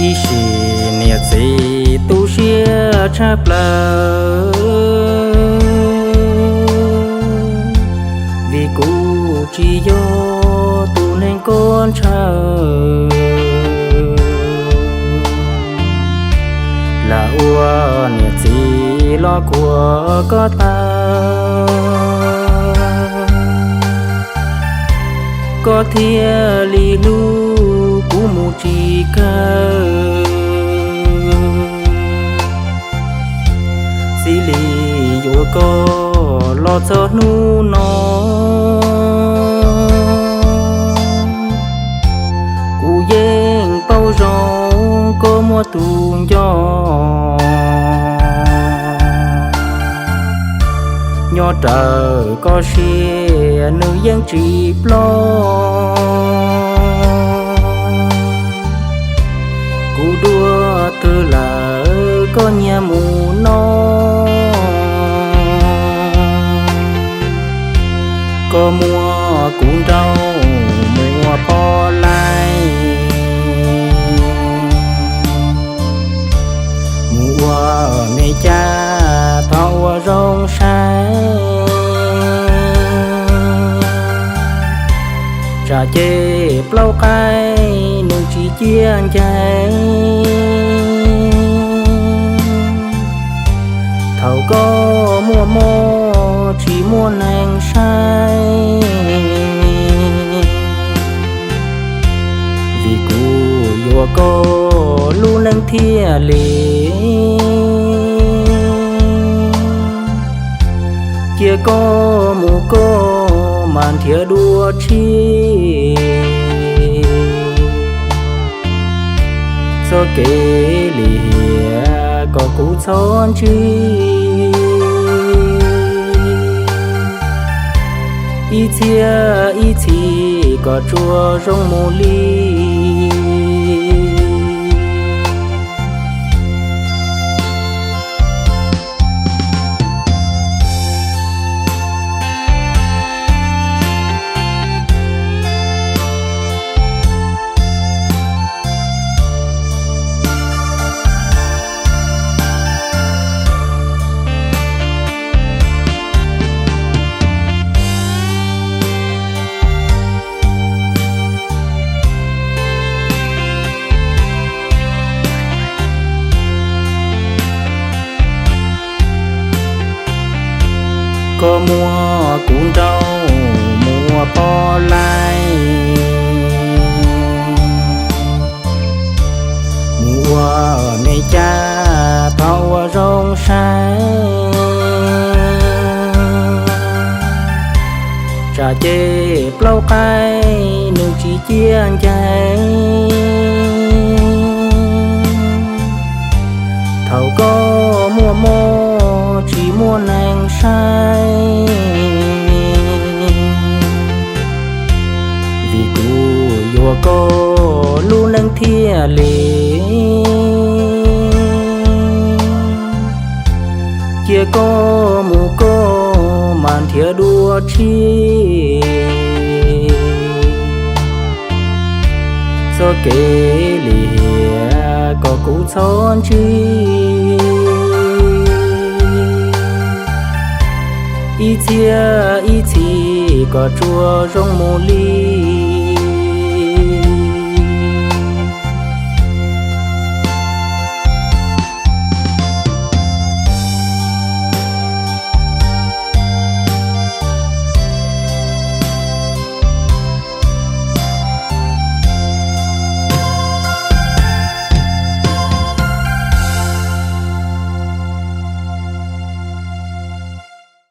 Ib sim niam txiv tu siab tshaj plaws, vim kuv tsis yog tus neeg koj ntshaw. Lam ua niam txiv los khuam koj tag, koj thiaj li hlub kuv mus tsis kawg. Txij li yuav koj los txog hnub no, kuv yeej paub zoo koj muaj tus nco. Nyob raws koj siab nws yeej tsis ploj. Kuv dua twg lawm koj nyiag mus no, koj muab kuv nrauj mus ua poj laib, mus ua me cas thov ua zoo saib. Tsam ces plaub qaib nws tsis ciaj ncees, thaum koj muaj mob tsis muaj neeg saib. Vim kuv yuav koj lub neej thiaj li, cia koj mus koj mam nrhiav dua tshij. Txoj kev lim hiam kom kuv txhob ntsib, ib txhia ib txhis kom tsuas zoo mus li. Koj muab kuv nrauj mus ua poj laib, mus ua me cas thov ua zoo saib. Tsam ces plaub qaib nws tsis ciaj ncees, thaum koj muaj mob tsis muaj neeg saib. Vim kuv yuav koj lub neej thiaj li, cia koj mus koj mam nrhiav dua tshij. Txoj kev lim hiam kom kuv txhob ntsib, ib txhia ib txhis kom tsuas zoo mus li.